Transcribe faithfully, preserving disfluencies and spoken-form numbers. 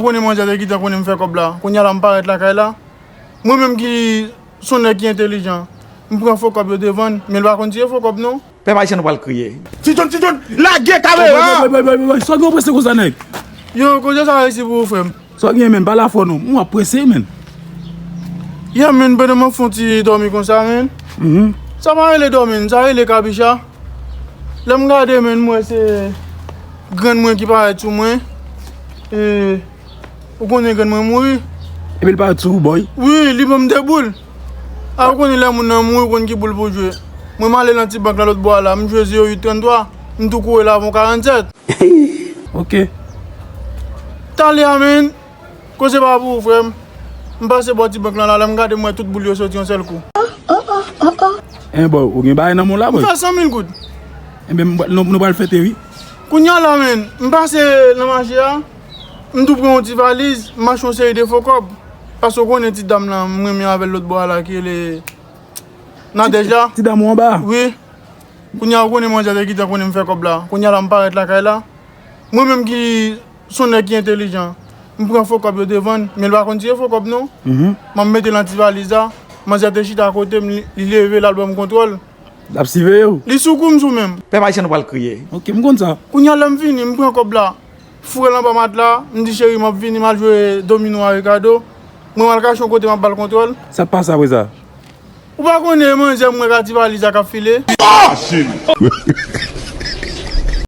Ou konnen manzè te gentan konnen m fè kòb la. Kounye a la m parèt lakay la. Mwen menm ki se yon nèg ki entèlijan, m pran fo kòb yo te vann, men l pa konn tire fo kòb non. Pèp ayisyen nou pral kriye. Ti John, Ti John, lage kamera! Boy, boy, boy, boy, boy, sa w gen w prese konsa nèg? Yo, koze sa resi pou ou frè m. Sa w gen menn, pale afò non. M wè w ap prese menn. Yeah menn, pandan m ap fè yon ti dòmi konsa menn. Mhm. Sa pa rele dòmi, sa rele kabicha. Lè m gade menn, m wè se grann mwen ki parèt sou mwen. E, ou konnen grann mwen mouri. Epi l parèt sou ou, boy? Wi, li ban m de boul. A, ou konnen lè moun nan mouri, ou konn ki boul pou w jwe. Mwen m ale nan ti bank lan lòt bò a la, m jwe zewo uit tranntwa, m tou kouri l avè yon karannsèt. Ok. Talè a menn, koze pa pou ou frè m. M pase bò ti bank lan la, lè m gade m wè tout boul yo soti yon sèl kou. En boy, ou gen bagay nan men w la boy? M fè san mil goud. Enben, m pral- nou, nou pral fete wi. Kounye a la menn, m pase nan mache a, m tou pran yon ti valiz, m achte yon seri de fo kòb. Paske ou konnen ti dam lan, m renmen avè l lòt bò a la, ki rele Nadèj la. Ti dam ou anba a? Wi. Kounye a ou konnen manzè te gentan konnen m fè kòb la. Kounye a la m parèt lakay la. Mwen menm ki se yon nèg ki entèlijan, m pran fo kòb yo te vann, men l pa konn tire fo kòb non. Mhm. M ap mete l nan ti valiz la. Manzè te chita akote m, li, li leve, l al ban m kontwòl. L ap siveye w? Li sou kou m sou men m. Pèp ayisyen nou pral kriye. Ok, m konn sa. Kounye a lè m vini, m pran kòb la, foure l anba matla, m di cheri m ap vini, m al jwe domino a Ricardo. Mwen m al kache yon kote, m ap ba l kontwòl. Sa k pase apre sa? Ou pa konnen manzè m wè ka ti valiz la k ap file? Ah, cheri!